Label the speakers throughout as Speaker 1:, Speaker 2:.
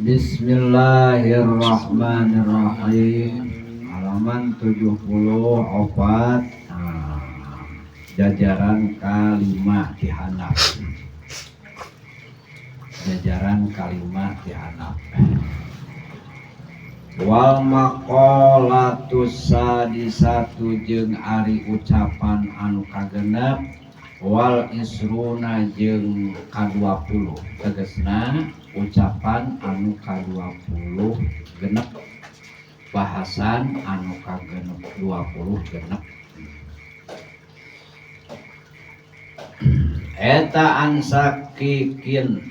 Speaker 1: Bismillahirrahmanirrahim. Halaman 74, nah, jajaran kalima di handap. Jajaran kalima di handap. Wal maqalatus sadisatu jeung ari ucapan anu kagenep wal isruna jeung ka-20, tegesna ucapan anu ka-20 genep, bahasan anu kagenep 20 genep. Eta ansakikin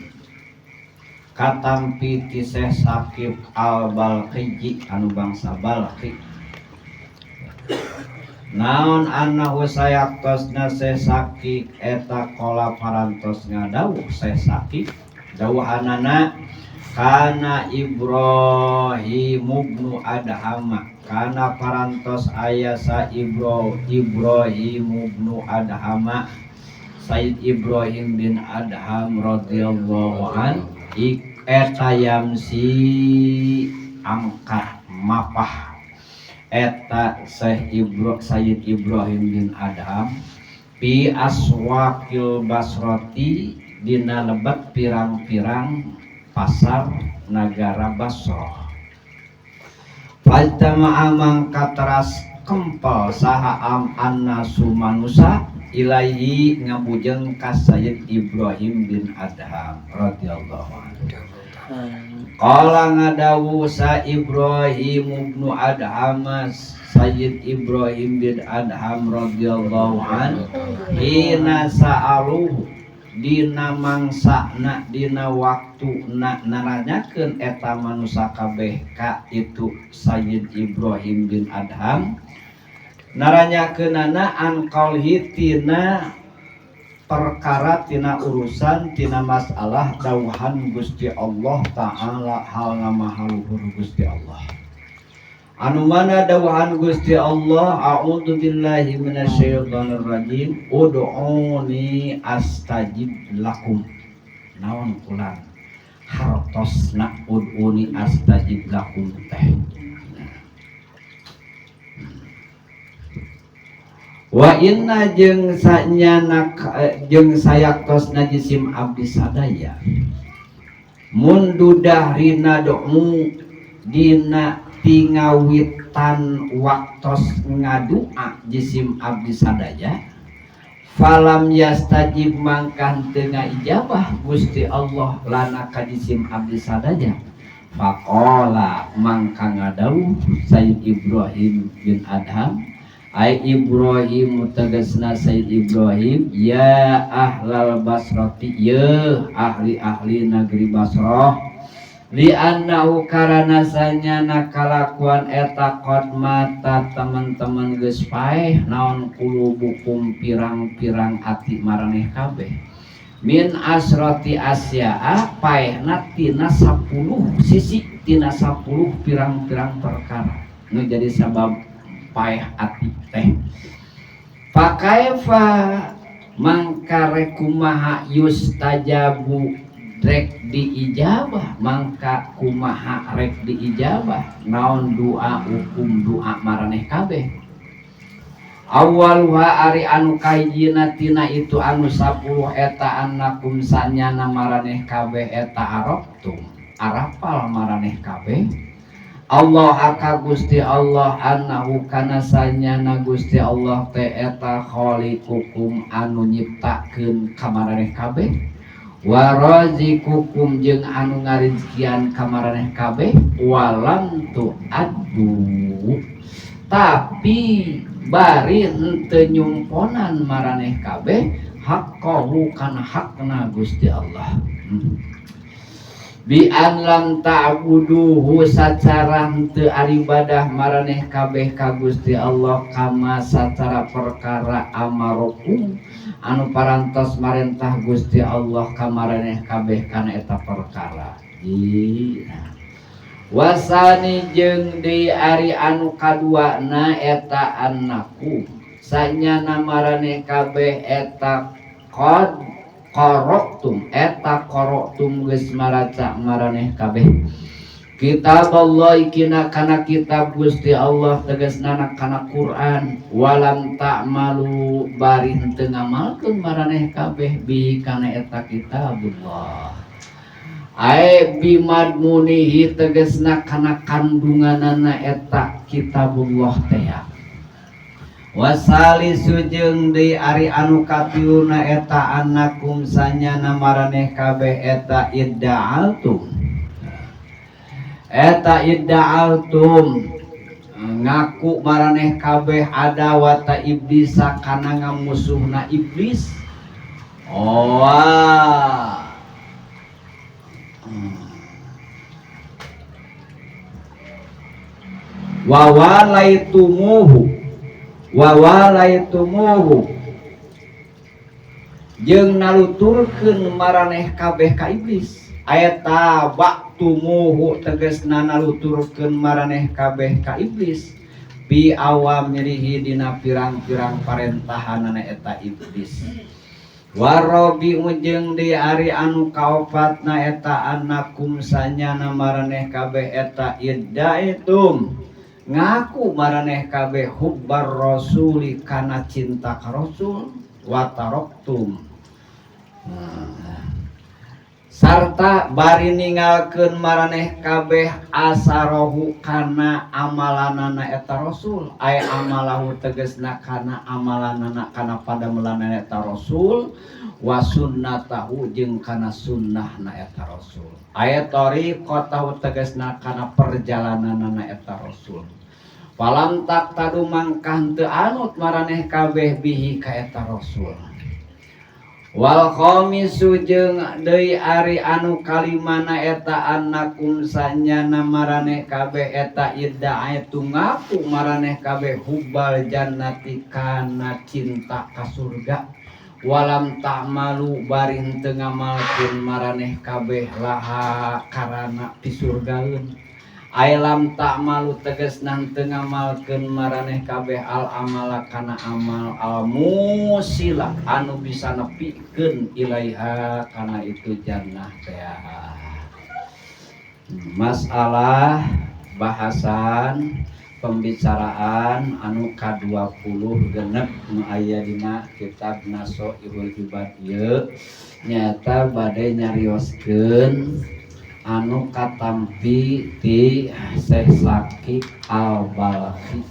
Speaker 1: katampi ti Syekh Sakib al-Balqiji anu bangsa Balqi. Naon annahu sayaktosna Syekh Sakib eta qala parantos ngadawuh Syekh Sakib dawuhanana kana Ibrahim ibnu Adham, kana parantos aya sa Ibrahim ibnu Adham, Sayyid Ibrahim bin Adham radhiyallahu an, eta yamsi angkat mapah eta Syekh Sayyid Ibrahim bin Adham pi aswaqil Basrati dina lebet pirang-pirang pasar nagara Basrah. Fajtama'a mangka teras kempel saha am annasu manusa ilaihi ngabujeng ka Sayyid Ibrahim bin Adham radhiyallahu anhu. Qala ngadawu sa Ibrahim ibnu Adham, Sayyid Ibrahim bin Adham radhiyallahu an, hina sa'aluhu dina mangsana dina waktuna naranyakeun eta manusa kabeh ka itu Sayyid Ibrahim bin Adham, naranyakeunana an qaulhi tina perkara tina urusan tina masalah dawuhan Gusti Allah Ta'ala hal maha luhur Gusti Allah. Anu mana dawuhan Gusti Allah, a'udzu billahi minasyaitonir rajim, ud'uni astajib lakum. Naon kulan hartosna ud'uni astajib lakum teh. Wa inna jeung sanyana jeung sayaktosna jisim abdi sadaya mundu dahrina do'u dina tingawitan waktos ngadua jisim abdi sadaya falam yastajib mangkan teu ngaijabah Gusti Allah lana ka jisim abdi sadaya. Faqala mangka ngadawuh Sayyid Ibrahim bin Adham, ai Ibrahim tegasna Sayyid Ibrahim, ya ahlal Basrati, ya ahli-ahli negeri Basrah, li annahu karana sanyana kalakuan eta qad mata teman-teman geus paeh naon kulubukum pirang-pirang ati maraneh kabeh min asrati asya'a paehna tina 10 sisi tina 10 pirang-pirang perkara nu jadi sabab paeh ati teh. Fakaifa mangka kumaha yustajabu rek diijabah, mangka kumaha rek diijabah naon doa hukum doa maraneh kabeh. Awaluha ari anu kahijina tina itu anu 10 eta annakum sanyana maraneh kabeh eta arabtum arapal maraneh kabeh Allah ka Gusti Allah annahu kana sanyana Gusti Allah teh eta khaliqukum anu nyiptakeun ka maraneh kabeh wa raziqukum jeung anu ngarizkian ka maraneh kabeh walam tuaddu tapi bari henteu nyumponan maraneh kabeh haqqahu kana hakna Gusti Allah. Bi an lam ta'buduhu sacara henteu aribadah maraneh kabeh ka Gusti Allah kama sacara perkara amarokum anu parantos marentah Gusti Allah ka maraneh kabeh kana eta perkara. Wasani jeung deui ari anu kaduana eta annaku sanyana maraneh kabeh eta qad qara'tum eta qara'tum geus maraca maraneh kabeh kitab Allah ikina kana kitab Gusti Allah tegasna kana Quran walam ta'malu bari henteu ngamalkeun maraneh kabeh bi kana eta kitabullah ae bimadmunihi tegasna kana kandunganana eta kitabullah teh wasalisu jeung deui ari anu katiluna eta annakum sanyana maraneh kabeh eta idda'altum eta idda'altum ngaku maraneh kabeh adawata iblis kana ngamusuhna iblis oh wa walaitumuhu jeung naluturkeun maraneh kabeh ka iblis eta baktumuhu tegasna naluturkeun maraneh kabeh ka iblis bi awamirihi dina pirang-pirang parentahanana eta iblis warobi ujeng di ari anu kaopatna eta annakum sanyana maraneh kabeh eta iddaitum ngaku maraneh kabeh hubbar rasuli kana cinta ka rasul wa taraktum sarta bari ninggalkeun maraneh kabeh asarohu kana amalanana eta rasul aya amalahu tegasna kana amalanana kana padamelanana eta rasul wa sunnatahu jeung kana sunnahna eta rasul aya tariqatahu tegasna kana perjalananana eta rasul falam tak tadu mangkah teu anut maraneh kabeh bihi ka eta rasul wal khamisu jeung deui ari anu kalimana eta annakum sanyana maraneh kabeh eta idda'aitu ngaku maraneh kabeh hubbal jannati kana cinta ka surga walam ta'malu bari henteu ngamalkeun maraneh kabeh laha karana pisurgaeun ailam ta'malu tegasna henteu ngamalkeun maraneh kabeh al amala kana amal al musila anu bisa nepikeun ilaiha kana itu jannah teh. Masalah bahasan pembicaraan anu ka-20 genep nu aya dina kitab Nasoihul Ibad ieu nyaeta bade nyarioskeun anu katampi ti Syekh Sakik Al-Balkhi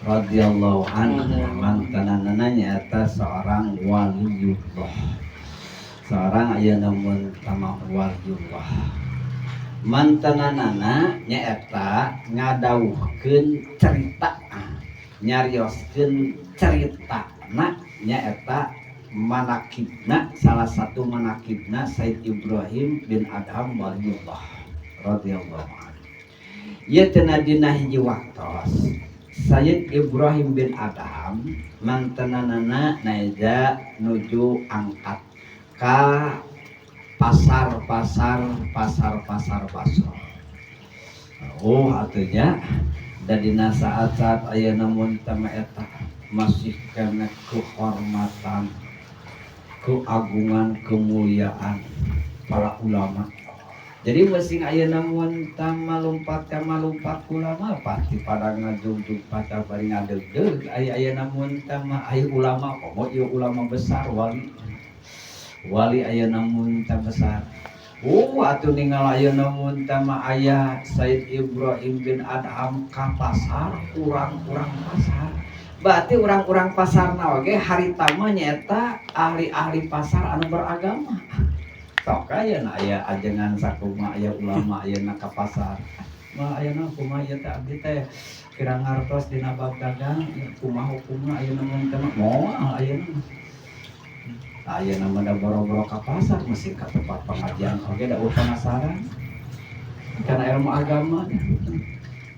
Speaker 1: radhiyallahu anhu mantanana nyaeta seorang waliullah, seorang aya namun tama waliullah mantanana nyaeta ngadawuhkeun cerita nyarioskeun ceritana nyaeta manakibna salah satu manakibna Said Ibrahim bin Adham waliullah radhiyallahu anhu. Ieu teh dina hiji waktos Said Ibrahim bin Adham mantenanana naeja nuju angkat ka pasar-pasar pasar-pasar Basrah. Oh atunya da dina saat-saat ayeuna mun teh eta masih kena kehormatan, keagungan, kemuliaan para ulama. Jadi masing ayeuna mun tama lompat ka malompat ulama pasti pada ngajungjuk pada bari ngadeugdeug aya ayeuna mun tama aya ulama komo ieu ulama besar wali. Wali ayeuna mun tama besar. Oh atuh ningal ayeuna mun tama aya Said Ibrahim bin Adham ka pasar urang-urang pasar. Berarti orang-orang pasarna oge harita mah nyaeta ahli-ahli pasar anu beragama. Sok ayeuna aya ajengan sakumaha aya ulama ayeuna ka pasar. Mah ayeuna kumaha ieu teh abdi teh kirang ngartos dina bab dagang kumaha hukumna ayeuna mun teh moal ayeuna. Ayeuna mah da boro-boro ka pasar mesti ka tempat pengajian oge da penasaran. Karena ilmu agama.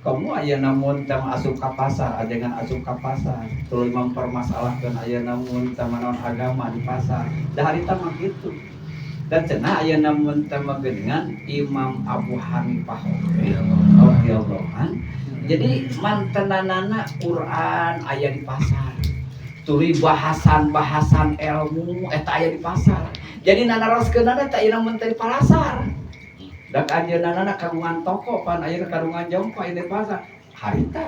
Speaker 1: Kamu ayeuna mun teh asup ka pasar, ajengan asup ka pasar, tuluy mempermasalahkeun ayeuna mun teh naon agama di pasar. Da harita mah kitu. Dan cenah ayeuna mun teh geuningan Imam Abu Hanifah radhiyallahu an. Jadi mantenanana Quran aya di pasar. Tuluy bahasan-bahasan ilmu eta aya di pasar. Jadi nanaroskeunana teh ayeuna mun teh di pasar. Da anjeunna kagungan toko pan ayeuna kagungan jompo aya di pasar. Harita.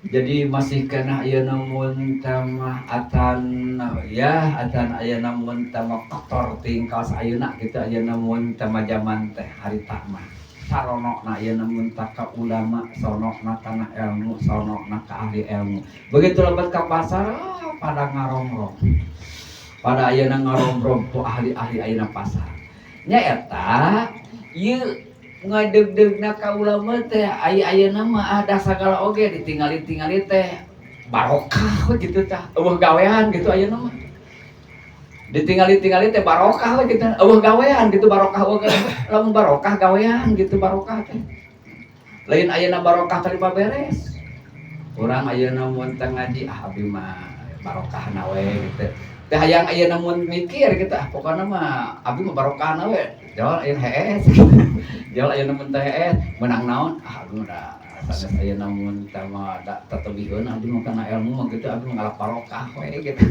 Speaker 1: Jadi masih kena ayeuna mun mah atan ya atan ayeuna mun mah kotor tinggal ayeuna gitu, ayeuna mun mah zaman teh harita mah saronokna ayeuna mun ka ulama, sonokna kana ilmu, sonokna ka ahli ilmu. Begitu lebet ka pasar, ah, pada ngarongrong, pada ayeuna ngarongrong ku ahli-ahli ayeuna pasar nya. Eta ieu ngadeugdeugna ka ulama teh aya ayeuna mah ada sagala oge ditingali-tingali teh barokah we gitu tah, euweuh gawean gitu. Ayeuna mah ditingali-tingali teh barokah we gitu, euweuh gawean gitu, barokah euweuh. Lamun barokah gawean gitu, barokah teh lain ayeuna barokah tadi beres urang ayeuna mun teh ngaji, ah, abdi mah barokahna we gitu teh. Hayang ayeuna mun mikir gitu, ah, pokona mah abdi mah barokahna we. Jual ayeuna hees, jual ayeuna mun teh hees menang naon, ah, abdi mah da sanes ayeuna mun teh mah da tetebihkeun abdi mah kana ilmu mah gitu, abdi mah ngalap barokah we gitu.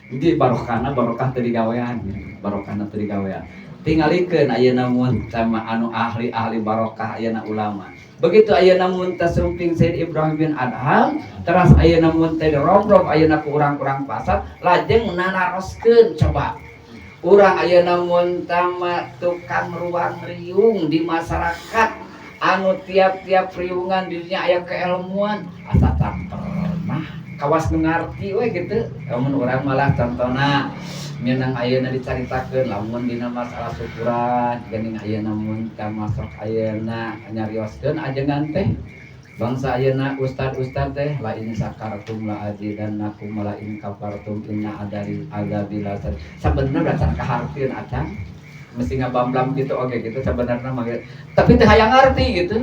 Speaker 1: Jadi barokahna barokah teu digawean, barokahna teu digawean. Tingalikeun ayeuna mun teh mah anu ahli-ahli barokah ayeuna ulama. Begitu ayeuna mun teh sumping Sayyid Ibrahim bin Adham, teras ayeuna mun teh dirobrok ayeuna ku urang-urang pasar, lajeng nanaroskeun. Coba urang ayeuna mun teh mah tukang ruang riung di masyarakat anu tiap-tiap riungan dirinya aya keilmuan, asa can pernah kawas nu ngarti we gitu. Lamun urang malah contohna nyeunang ayeuna dicaritakeun lamun dina masalah syukuran geuning ayeuna mun teh masuk ayeuna nyarioskeun ajengan teh bangsa ayeuna ustad-ustad teh, la in syakartum la azidannakum wa la in kafartum inna adari azabi lasyadid. Sabenerna can kahartieun acan mesti ngabamblam gitu oke gitu sebenarnya mah gitu. Tapi teh hayang ngarti gitu,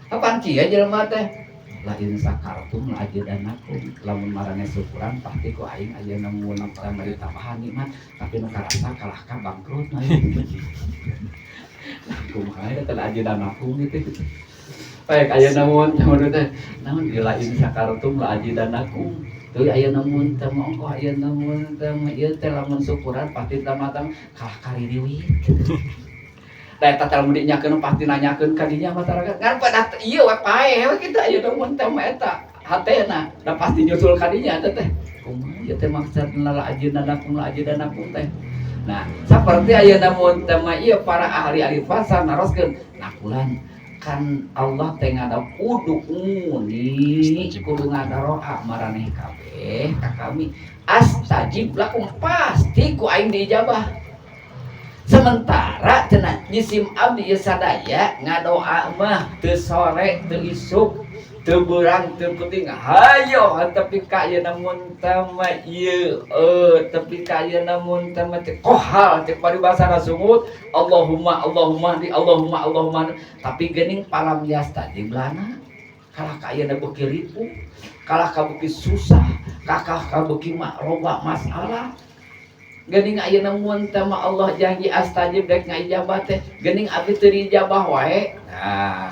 Speaker 1: apaan kieu jelema teh, la in syakartum la azidannakum, lamun maraneh syukuran pasti ku aing ayeuna mun tambah tambahan nikmat, tapi nu karasa kalah ka bangkrut. Nah, kumaha eta la azidannakum gitu. Baik, ayeuna mun mun teh naon la in syakartum la azidannakum. Teuing ayeuna mun teh mongko ayeuna mun teh ieu teh lamun syukuran pasti tambah kalah kaririwit gitu. Da eta teh lamun dinyakeun pasti nanyakeun ka dinya masyarakat. Ngan pada ieu we paeh we kitu ayeuna mun teh mah eta hatena da pasti nyusul ka dinya eta teh. Kumaha ieu teh maksudna la azidannakum la azidannakum teh. Nah, seperti ayeuna mun teh mah ieu para ahli-ahli pasar naroskeun, nakulan kan Allah teh ngadap ud'uni kudu ngadaroa maraneh kabeh ka kami, astajib lakum, pasti ku aing diijabah. Sementara cenah jisim abdi ieu sadaya ngadoa mah teu sore teu isuk teu beurang teu peuting, hayo tepi ka ayeuna mun teh mah ieu tepi ka ayeuna mun teh mah teh kohal cek paribasana sungut Allahumma Allahumma di Allahumma Allahumma, tapi geuning falam yastajib lana, kalah ka ayeuna beuki ripuh, kalah ka beuki susah, kakah ka beuki loba masalah. Geuning ayeuna mun teh mah Allah janji astajib rek ngaijabah teh geuning abdi teu diijabah wae. Nah,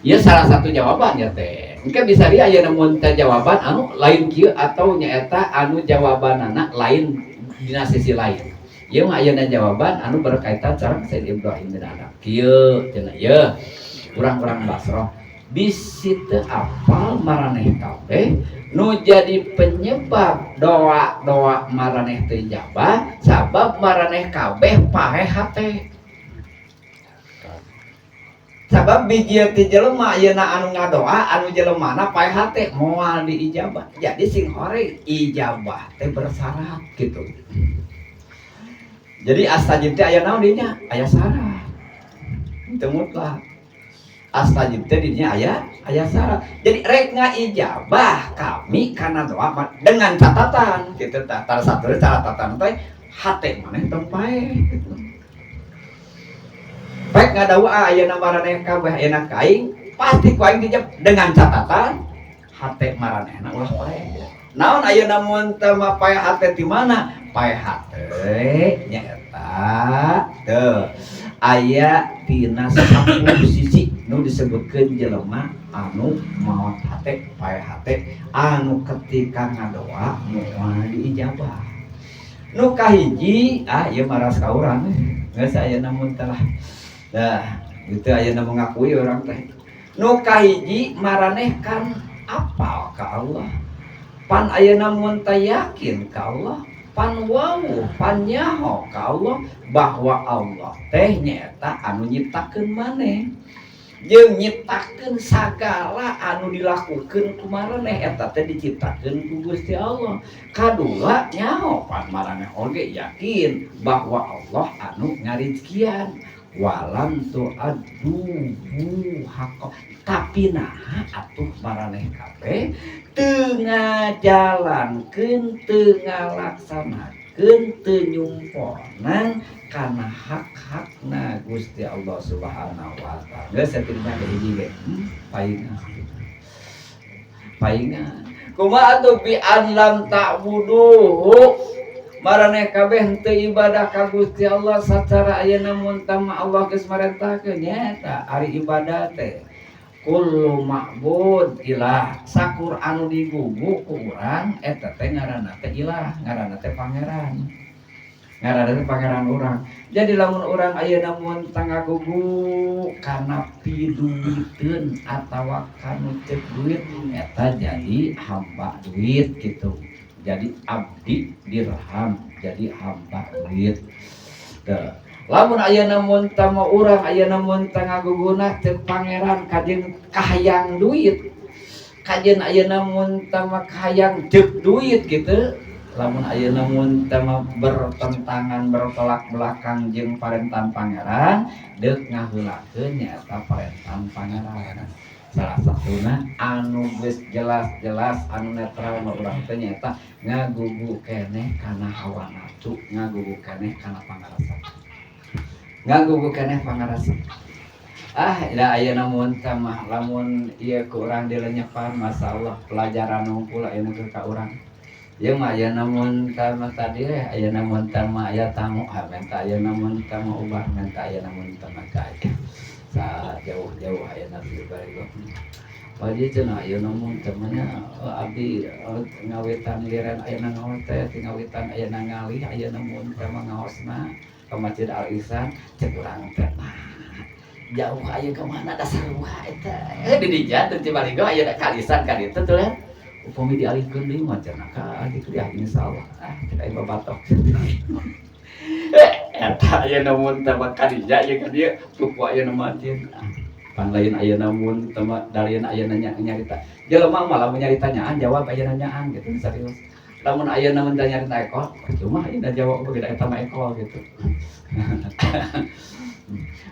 Speaker 1: ieu salah satu jawaban ya teh. Mungkin bisa dia ayeuna mun teh jawaban anu lain kieu atau nyaeta anu jawabanana lain dina sisi lain. Ieu mah ayeuna jawaban anu berkaitan sareng Sayyid Ibrahim bin Adham. Kieu cenah ieu urang-urang Basrah bisi teu apal maraneh kabeh nu jadi penyebab doa-doa maraneh teu ijabah sabab maraneh kabeh paeh hate. Sabab biji ti jelema ayeuna anu ngadoa anu jelemana paeh hate moal diijabah. Jadi sing hore ijabah teh bersyarat gitu. Jadi astajib teh aya naon dinya? Aya syarat. Teu mutlak. Astajib teh dinya aya syarat. Jadi rek ngaijabah kami karena doa dengan catatan gitu tah. Salah satu catatan teh hate maneh tong paeh gitu. Baik ngadawa ayeuna maraneh kabeh ayeuna ka aing pasti ku aing dijawab dengan catatan hate maranehna ulah paeh. Naon ayeuna mun teu mah paeh hate di mana? Paeh hate nyaeta teu aya tina 10 sisi nu Nu disebutkeun jelema anu maot hate, paeh hate, anu ketika ngadoa moal diijabah. Nu kahiji, ah ieu maras ka urang geus ayeuna mun telah. Dah, gitu ayeuna mengakui urang teh. Nu kahiji maraneh kan apal ka Allah. Pan ayeuna mun teh yakin ka Allah, pan wawuh, pan nyaho ka Allah bahwa Allah teh nyaeta anu nyiptakeun maneh. Jeung nyiptakeun sagala anu dilakukeun ku maraneh eta teh diciptakeun ku Gusti Allah. Kadua nyaho pan maraneh oge yakin bahwa Allah anu ngarizkian. Walam tu'adduhu haqqa. Tapi naha atuh maraneh kabeh teu ngajalankeun, teu ngalaksanakeun, teu nyumponan kana hak-hakna Gusti Allah Subhanahu wa taala. Geus saeutikna ge hiji ge. Paingan. Paingan. Kumaha atuh bi an lam ta'buduhu. Maraneh kabeh henteu ibadah ka Gusti Allah sacara ayeuna mun tama Allah geus marentahkeun nyaeta ari ibadah teh kullu ma'bud ilah, sakur anu digugu ku urang eta teh ngaranna teh ilah, ngaranna teh pangeran, ngaranna teh pangeran urang. Jadi lamun urang ayeuna mun ngagugu kana piduiteun atawa kanu ceuk duit eta jadi hamba duit gitu, jadi abdi dirham, jadi hamba duit. Teu. Lamun ayeuna mun tama urang ayeuna mun ngaguguna ceuk pangeran kajeun kahayang duit, kajeun ayeuna mun tama kahayang ceuk duit gitu. Lamun ayeuna mun tama bertentangan, bertolak belakang jeung parentahan pangeran, deuk ngaheulakeun nyaeta parentahan pangeran. Salah satuna anu geus jelas-jelas anu netral mah urang teh nyaeta ngagugu keneh kana hawa nafsu, ngagugu keneh kana pangarasa, ngagugu keneh pangarasa. Ah, da ayeuna mun teh mah lamun ieu ku urang dilenyepan, masyaallah pelajaran ngumpul ayeuna ke ka urang. Ieu mah ayeuna mun teh mah tadi we ayeuna mun teh mah aya tamu, ah menta ayeuna mun teh mah ubah, menta ayeuna mun teh mah ka sa jauh-jauh ayeuna di bari. Pak Haji cenah ayeuna mun teh mah nya abdi ngawitan liren ayeuna ngaos teh ngawitan ayeuna ngalih ayeuna mun teh mah ngaosna ka Masjid Al Ihsan cek urang teh nah jauh aya ka mana dasar wae eta di dinya teh Cibaligo aya ka Ihsan ka ditu tuh ya upami dialihkeun deui mah cenah ka ditu ya insyaallah ah cek aing babatok eta ayeuna mun teh mah ka dinya ieu ka dieu tuh ayeuna mah pan lain ayeuna mun teh mah dalieun ayeuna nya nyarita jelema mah lamun nyarita nyaan jawab ayeuna nyaan gitu serius. Lamun ayeuna mun teh nyarita ekol percuma ayeuna jawab beda eta mah ekol gitu.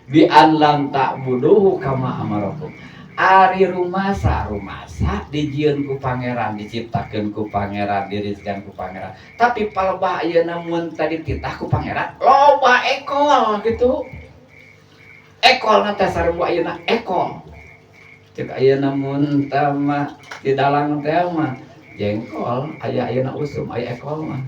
Speaker 1: Bi an lam ta'buduhu kama amarakum. Ari rumasa rumasa dijieun ku pangeran, diciptakeun ku pangeran, dirizkian ku pangeran. Tapi palebah ayeuna mun tadi titah ku pangeran loba ekol gitu. Ekol teh sarua ayeuna ekol. Cek ayeuna mun teh mah di dalang teh mah jengkol aya ayeuna usum aya ekol mah.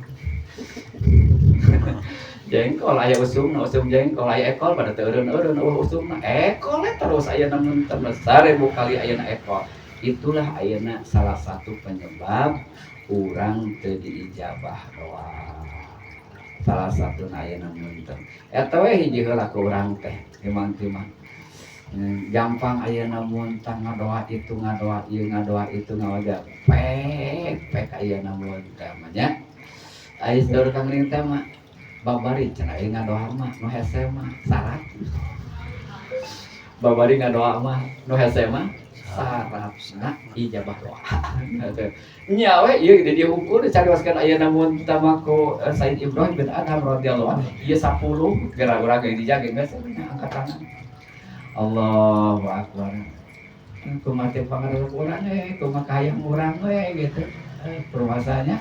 Speaker 1: Jengkol aya usumna, usum jengkol aya ekol pada teu eureun-eureun eueuh usumna. Ekol terus ayeuna mun teh 1000 kali ayeuna ekol. Itulah ayeuna salah satu penyebab urang teu diijabah doa. Salah satu ayeuna mun teh. Eta we hiji heula ku urang teh timang-timang. Gampang ayeuna mun teh ngadoa itu ngadoa ieu ngadoa itu ngawaja. Pek pek ayeuna mun teh mah nya. Aya saur Kang Ring teh mah babari cenah ieu ngadoa mah nu hese mah syarat. Babari ngadoa mah nu hese mah syaratna ijabah doa. Nya we ieu di dieu hungkul dicarioskeun ayeuna mun teh mah ku Said Ibrahim bin Adham radhiyallahu anhu ieu 10 geura urang ge dijaga geus angkat tangan. Allahu akbar. Kumaha teh pangarep urang we, kumaha kahayang urang we gitu. Permasalahannya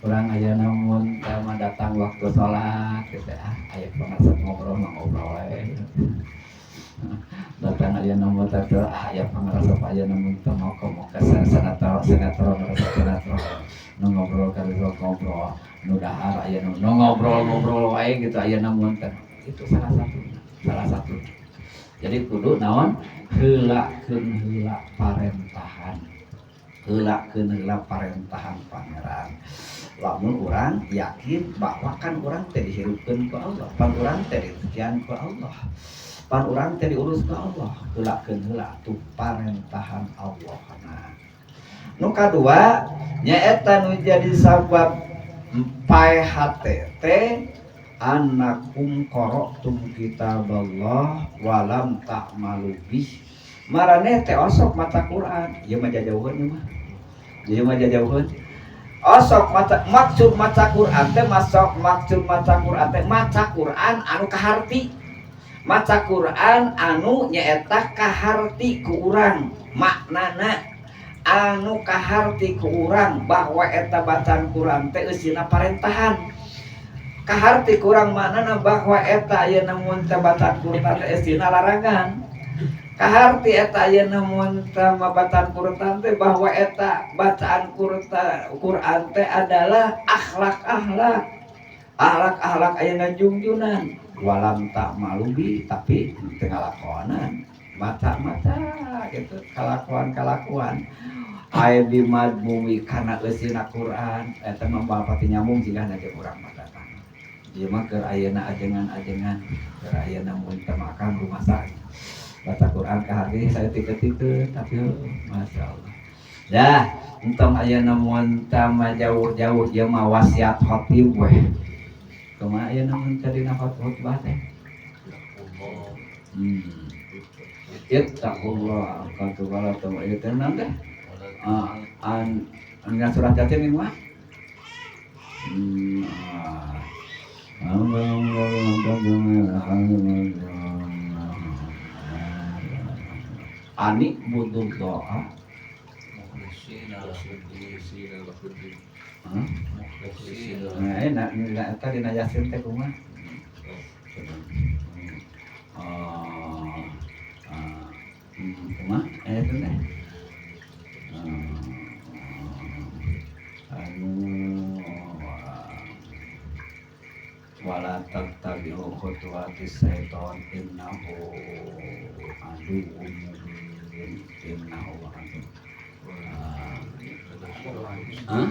Speaker 1: urang ayeuna mun teh mah datang waktu salat gitu ah aya pangarep ngobrol mah ngobrol we. Datang ayeuna mun teh ah aya pangarep ayeuna mun teh mau ka senatron senatron senatron nu ngobrol ka ngobrol nu dahar ayeuna nu ngobrol-ngobrol wae gitu ayeuna mun teh. Itu salah satu. Jadi kudu naon, heulakeun heula parentahan, heulakeun heula parentahan Pangeran. Lamun urang yakin bahwa kan urang teh dihirupkeun ku Allah, pan urang teh ditekian ku Allah, pan urang teh diurus ku Allah, heulakeun heula atuh parentahan Allah. Nah, nu kadua nyaeta nu jadi sabab paeh hate teh annakum qara'tum kitaballah walam ta'malu bih. Maraneh teh osok maca Quran, ieu mah jajauheun, ieu mah, ieu mah jajauheun. Osok maca, maksud maca Quran teh masuk, maksud maca Quran teh maca Quran anu kaharti, maca Quran anu nyaeta kaharti ku urang maknana, anu kaharti ku urang bahwa eta bacaan Quran teh eusina parentahan, kaharti ku urang maknana bahwa eta ayeuna mun teh bacaan Quran teh eusina larangan, kaharti eta ayeuna mun teh bacaan Quran teh bahwa eta bacaan Quran teh adalah akhlak-akhlak, akhlak-akhlak ayeuna jungjunan. Walam ta'malu bi, tapi teu ngalakonan, maca-maca gitu kalakuan-kalakuan aya bimadmumi kana eusina Quran eta mah pati nyambung jigana jeung urang mah datang. Ieu mah keur ayeuna ajengan-ajengan, keur ayeuna mun teu makan rumasa baca Quran ka hati saya tike-tike, tapi Masya Allah. Dah entong ayeuna mun teu mah jauh-jauh, ieu mah wasiat khotib weh. Kumaha ayeuna mun teu dina khotbah teh? Ittaqullah qad wala tu ieu teh naon teh? An an surat Yasin ini mah. Hmm. Ani budullah. Hah? Nah, enak, nah, eta dina Yasin teh kumaha? Kumaha? Eta teh. Anu wala tattabi'u khutuwati syaitan innahu aduwwun mubin, innahu aduwwun. Hah?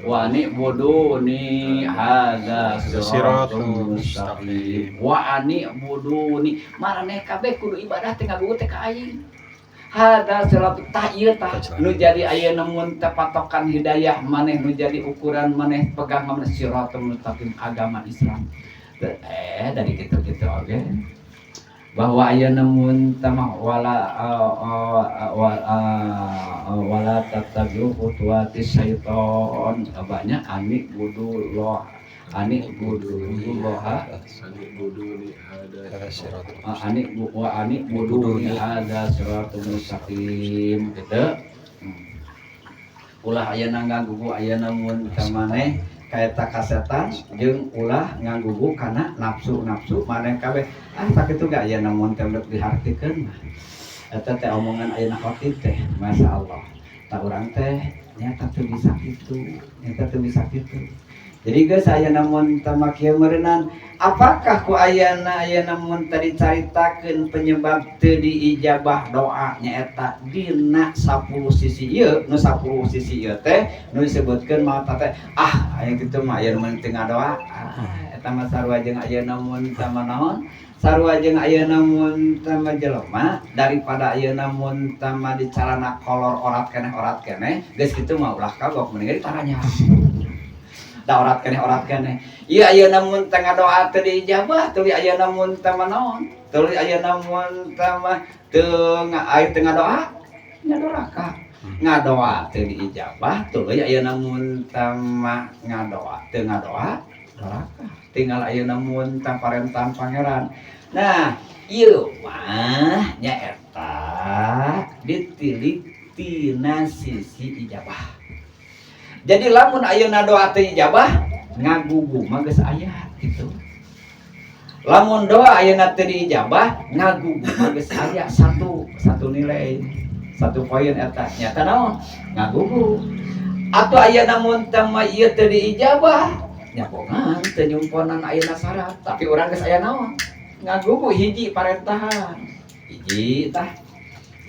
Speaker 1: Wa ni'buduni hadza siratul mustaqim. Wa ani'buduni, maraneh kabeh kudu ibadah teh ngagugu teh ka aing. Hadza siratul, tah ieu tah nu jadi ayeuna mun teh patokan hidayah maneh, nu jadi ukuran maneh, pegang maneh siratul mustaqim agama Islam. Dari kitu-kitu oge bahwa ayeuna mun teh mah wala wala tattabi'u khutuwati syaiton, banyak ani budullah, ani budullah, ani wa ani buduni hadza siratul mustaqim gitu. Ulah ayeuna nganggugu ayeuna mun ka maneh kaeta kasetan jeung ulah nganggugu kana nafsu-nafsu maneh kabeh. Ah, sakitu ge ayeuna mun teh dihartikeun mah eta teh omongan ayeuna khotib teh masyaallah. Tak urang teh nyata teu bisa kitu, nyata teu bisa kitu. Jadi geus ayeuna mun teh kieu meureunnan, apakah ku ayeuna ayeuna mun teh dicaritakeun penyebab teu diijabah doa nyaeta dina 10 sisi ieu, nu 10 sisi ieu teh nu disebutkeun mah teh ah aya kitu mah ayeuna mun teu ngadoa, ah eta mah sarua jeung ayeuna mun teh mah naon, sarua jeung ayeuna mun teh mah jelema daripada ayeuna mun teh mah dicarana kolor orat keneh geus kitu mah ulah kagok, mending ditaranya da orat keneh, orat keneh. Ieu ayeuna mun teh ngadoa teu diijabah, tuluy ayeuna mun teh mah naon, tuluy ayeuna mun teh mah teu aya teu ngadoa nya doraka, ngadoa teu diijabah, tuluy ayeuna mun teh mah ngadoa teu ngadoa doraka, tinggal ayeuna mun teh parentahan Pangeran. Nah, ieu mah nyaeta ditilik tina sisi ijabah. Jadi lamun ayeuna doa teu ijabah ngagugu mah geus aya gitu. Lamun doa ayeuna teu diijabah ngagugu mah geus aya satu nilai, satu poin eta. Nyata naon? Ngagugu. Atau ayeuna mun teh mah ieu teu diijabah nyabongan teu nyumponan ayeuna syarat, tapi urang geus aya naon? Ngagugu hiji parentahan. Hiji tah.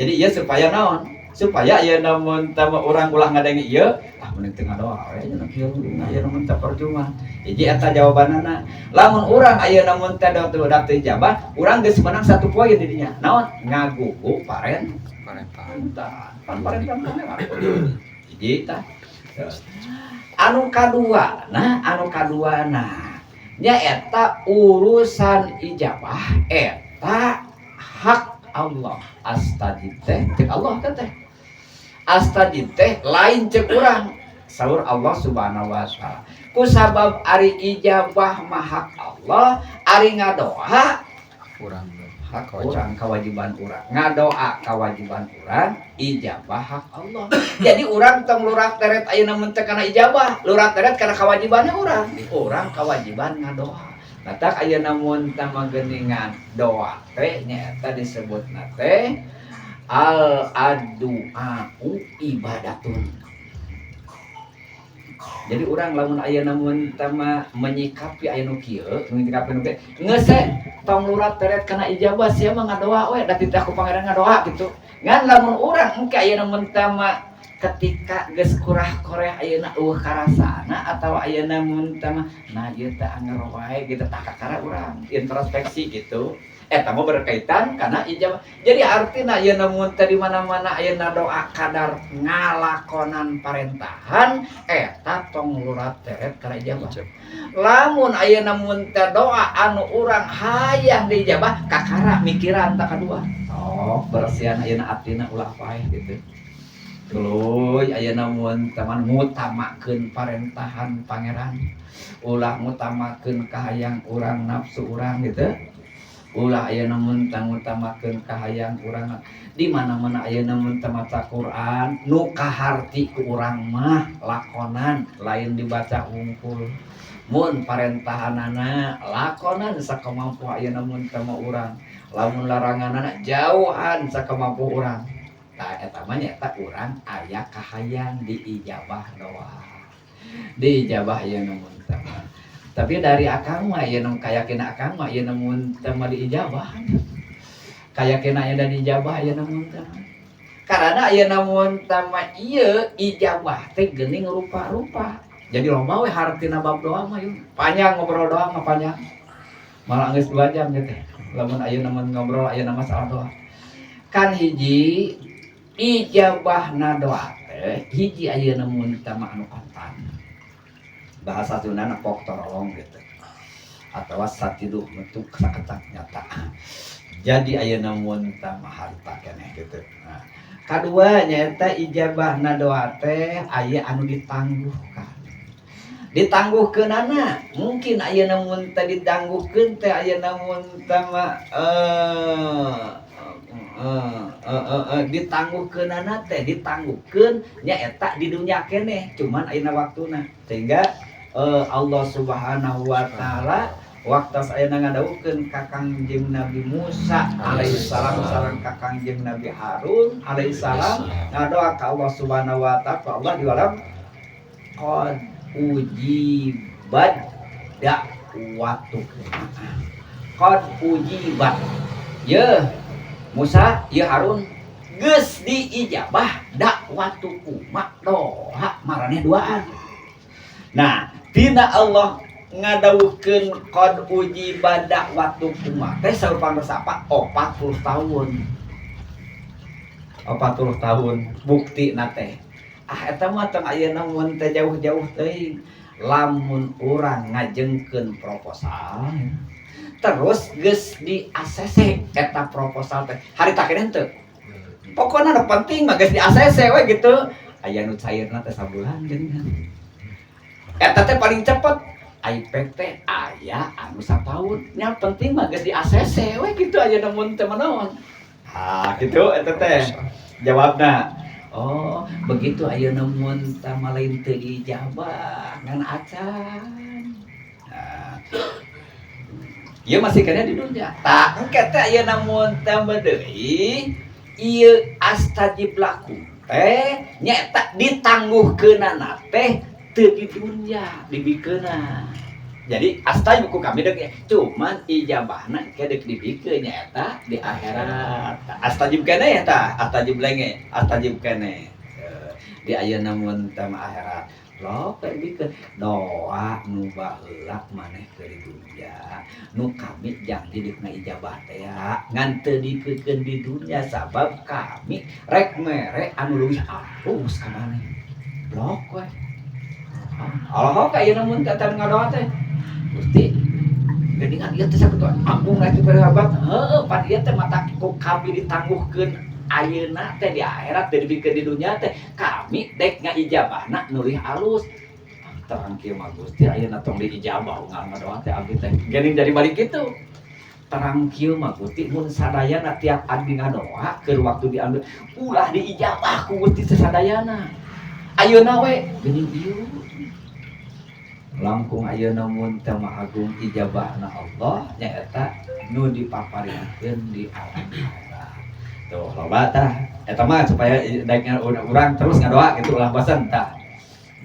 Speaker 1: Jadi ieu supaya naon? Supaya ieu namun tama urang ulah ngadenge ieu, ah mending teu ngadoa we nya kieu aya namun teu percuma. Hiji eta jawabanana. Lamun urang aya namun teh teu teu ijabah, urang geus menang 1 poin di dinya. Naon? Ngagugu
Speaker 2: Parentahan.
Speaker 1: Pan parentahan pangeran. Hiji tah. Anu kadua, nah anu kadua nah nyaeta urusan ijabah eta hak Allah. Astajib teh cek Allah teh teh. Astajib teh lain cek urang. Saur Allah Subhanahu wa taala. Kusabab ari ijabah mah hak Allah, ari ngadoa
Speaker 2: urang
Speaker 1: hak urang, kewajiban urang. Ngadoa kewajiban urang, ijabah hak Allah. Jadi urang tong lurak teret ayeuna mun teh kana ijabah, lurak teret kana kewajibanna urang. Urang kewajiban ngadoa. Matak ayeuna mun teh geuningan doa teh nyaeta disebutna teh al addu'au ibadatun. Jadi urang lamun ayeuna mun teh menyikapi aya nu kieu, menyikapi nu kieu, geus tong lurat teret kana ijabah sia mah ngadoa we da titah ku pangeran ngadoa gitu. Ngan lamun urang engke ayeuna mun teh ketika geus kurah koreh ayeuna eueuh karasana atawa ayeuna mun teh mah nah ieu teh anger wae gitu tah kakara urang introspeksi gitu. Eta mah berkaitan kana ijabah. Jadi artina ayeuna mun teh di mana-mana ayeuna doa kadar ngalakonan parentahan eta tong lurat teret kana ijabah. Lamun ayeuna mun teh doa anu urang hayang diijabah kakara mikiran tak kadua. Oh, bersihan ayeuna atina ulah paeh gitu. Tuluy ayeuna mun teh ngutamakeun parentahan pangeran, ulah ngutamakeun kahayang urang nafsu urang gitu. Ulah ayeuna mun teh ngutamakeun kahayang urang di mana-mana ayeuna mun teh maca Quran nu kaharti ku urang mah lakonan lain dibaca hungkul. Mun parentahanana lakonan sakamampu ayeuna mun teh mah urang, lamun laranganana jauhan sakamampu urang. Tah eta mah nyaeta urang aya kahayang diijabah doa. Diijabah ayeuna mun teh mah. Tapi dari akang mah ieu nu kayakeun akang mah ieu mun teh mah diijabah. Kayakeun aya da diijabah ieu mun teh mah. Karena ieu mun teh mah ieu ijabah teh geuning rupa-rupa. Jadi loba we hartina bab doa mah ieu. Panjang ngobrol doa mah panjang. Malah geus 2 jam nya teh. Lamun ayeuna mun ngobrol ayeuna masalah doa. Kan hiji ijabahna doa teh hiji ayeuna mun teh mah anu kontan. Bahasa Sundana pok torolong gitu. Atawa satiduh metuk saketak nyata. Jadi ayeuna mun teh mah harta keneh gitu. Nah, kadua nyaeta ijabahna doa teh aya anu ditangguhkan. Ditangguhkeunana mungkin ayeuna mun teh ditangguhkeun teh ayeuna mun teh mah ditangguhkeunana teh ditangguhkeun nyaeta di dunya keneh cuman ayeuna waktuna sehingga Allah Subhanahu wa taala waktu ayeuna ngadawuhkeun ka Kangjeng Nabi Musa alaihissalam sareng ka Kangjeng Nabi Harun alaihissalam ngadoa ka Allah Subhanahu wa taala Allah diwalam qad ujibat da'watuk qad ujibat ye Musa ye Harun geus diijabah dakwatukum doa maraneh duaan. Nah tina Allah ngadawuhkeun qad ujibat da'watukum teh saur pangrasa 40 tahun. 40 tahun bukti na teh. Ah eta mah tong ayeuna mun teh jauh-jauh teuing lamun urang ngajengkeun proposal terus geus di ACC eta proposal teh harita keneh teu. Pokona nu penting mah geus di ACC we gitu. Aya nu cairna teh sabulan geuningan. Eta teh paling cepet iPad teh aya anu sataun. Nya penting mah geus di ACC we gitu aya mun teh manaon. Ah gitu eta teh jawabna. Oh, begitu ayeuna mun teh mah lain teu diijabah ngan acan. Nah, ieu masih keneh di dunia. Tah engke teh ayeuna mun teh deui ieu astajib lakum teh nyaeta ditangguhkeunana teh teu di dunia dibikeunna. Jadi astajib ku kami dek, cuman ijabahna ke dek dibikeun nyaeta di akhirat. Astajib keneh eta, astajib lenge, astajib keneh. Di ayeuna mun teh akhirat. Lo bikeun doa nu baheula maneh keur di dunya. Nu kami janji dek ijabah teh ngan teu dikeun di dunya sabab kami rek mere anu leuwih alus ka maneh. Blok we. Allah ka ayeuna mun teh ngadoa teh. Gusti, geuningan ieu teh sakitu agung lah itu hebat. Heueuh, pan ieu teh mata ku kami ditangguhkeun ayeuna teh di akhirat teh dibikeun di dunya teh kami dek ngaijabahna nu leuwih alus. Terang kieu mah Gusti ayeuna tong diijabah ngadoa teh abdi teh. Geuning jadi balik kitu. Terang kieu mah Gusti mun sadayana tiap abdi ngadoa keur waktu diambil ulah diijabah ku Gusti sasadayana. Ayeuna we geuning ieu. Langkung ayeuna mun teh mah agung ijabahna Allah nyaeta nu dipaparikeun di alam akhirat. Tuh loba tah eta mah supaya daekna urang terus ngadoa gitu ulah bosan tah.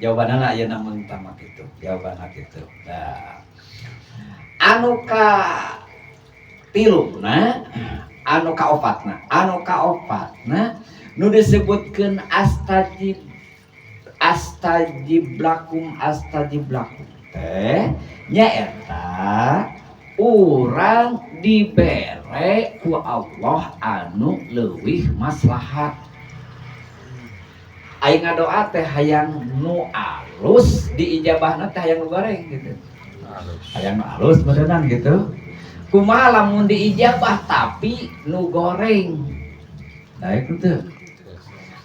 Speaker 1: Jawabanna ayeuna mun teh mah kitu, jawabanna kitu. Nah, anu ka tiluna, anu kaopatna, anu kaopatna nu disebutkeun astajib astajib lakum astajib lakum teh nyaeta urang dibere ku Allah anu leuwih maslahat. Aing ngadoa teh hayang nu alus diijabahna teh hayang nu goreng gitu. Hayang nu alus beneran gitu. Kumaha lamun diijabah tapi nu goreng. Daek teu?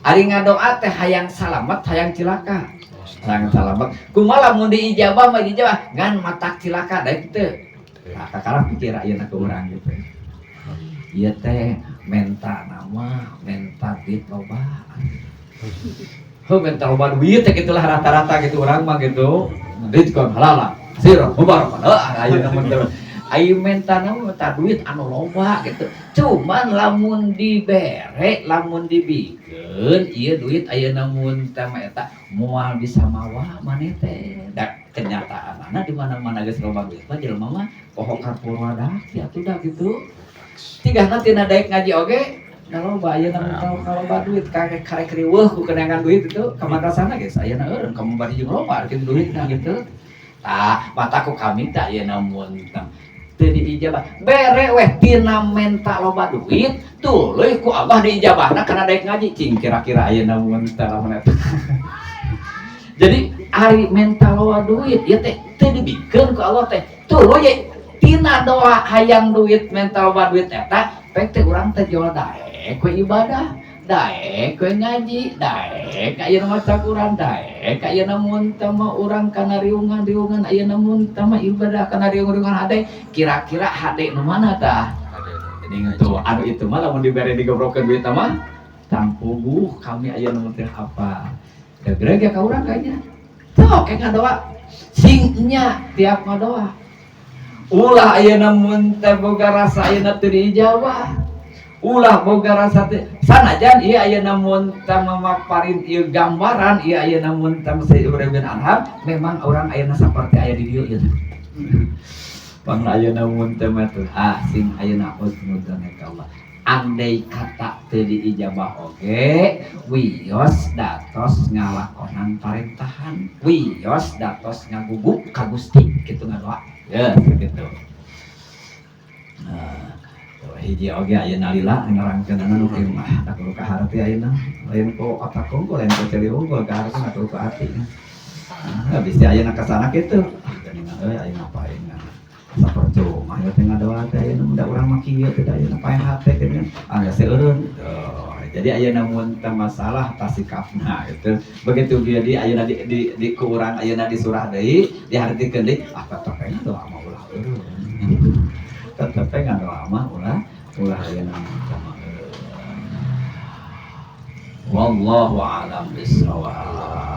Speaker 1: Ari ngadoa teh hayang salamet hayang cilaka. Hayang salamet. Kumaha lamun diijabah mah diijabah ngan matak cilaka daek teu? Nah, kakara pikir ayeuna ke urang gitu. Ieu teh menta nama, menta duit loba. Heuh menta loba duit teh gitulah rata-rata gitu urang mah gitu. Rizqan halala, sirran mubarakan. Heuh ayeuna mah teh. Ayo menta nama menta duit anu loba gitu. Cuman lamun dibere, lamun dibikeun ieu duit ayeuna mun teh mah eta moal bisa mawa maneh teh. Da kenyataanana di mana-mana geus loba duit mah jelema mah poho ka purwadaki atuh da gitu. Tigahna tina daek ngaji oge da loba ayeuna mun teh loba duit karek karek riweuh ku kenangan duit itu ka madrasahna geus ayeuna eureun kamu bari jeung loba kitu duitna gitu. Tah mata ku kami teh ayeuna mun teh teu diijabah bere weh tina menta loba duit tuluy ku Allah diijabahna kana daek ngaji cing kira-kira ayeuna mun teh lamun eta. Jadi ari menta loba duit ieu teh teu dibikeun ku Allah teh tuluy tina doa hayang duit menta loba duit eta pek teh urang teh jual daek we ibadah daek we ngaji daek ayeuna maca Quran daek ayeuna mun teh mah urang kana riungan-riungan ayeuna mun teh mah ibadah kana riung-riungan hade kira-kira hade nu mana tah geuning tuh anu itu mah lamun dibere digebrokeun duit mah tangpuguh kami ayeuna mun teh apa degreg ya ka urang kayaknya tuh kayak ngadoa sing nya tiap ngadoa ulah ayeuna mun teh boga rasa ayeuna teu diijabah ulah boga rasa teh sanajan ieu ayeuna mun teh mamaparin ieu gambaran ieu ayeuna mun teh Sayyid Ibrahim bin Adham memang urang ayeuna saperti aya di dieu ieu pangna ayeuna mun teh mah teh ah sing ayeuna husnudzon ka Allah andai kata teu diijabah oge wios datos ngalakonan parentahan wios datos ngaguguk ka Gusti kitu ngadoa ya gitu. Nah, hiji oge ayeuna lila nerangkeunana nu kieu mah da kudu kaharti ayeuna lain ku otak unggul lain ku ceuli unggul kaharti mah kudu ku hati. Nah, bisi ayeuna kasana kitu ah geuningan euy ayeuna ngapain asa percuma ya teh ngadoa teh ayeuna da urang mah kieu teh ayeuna paeh hate teh ah geus seureun. Jadi ayeuna mun teh masalah tasikapna gitu. Begitu dia di ayeuna di ku urang ayeuna di surah deui dihartikeun deui ah tetep we ngadoa mah ulah eureun. Tetep we ngadoa mah ulah ulah ayeuna mah eureun. Wallahu a'lam bissawab.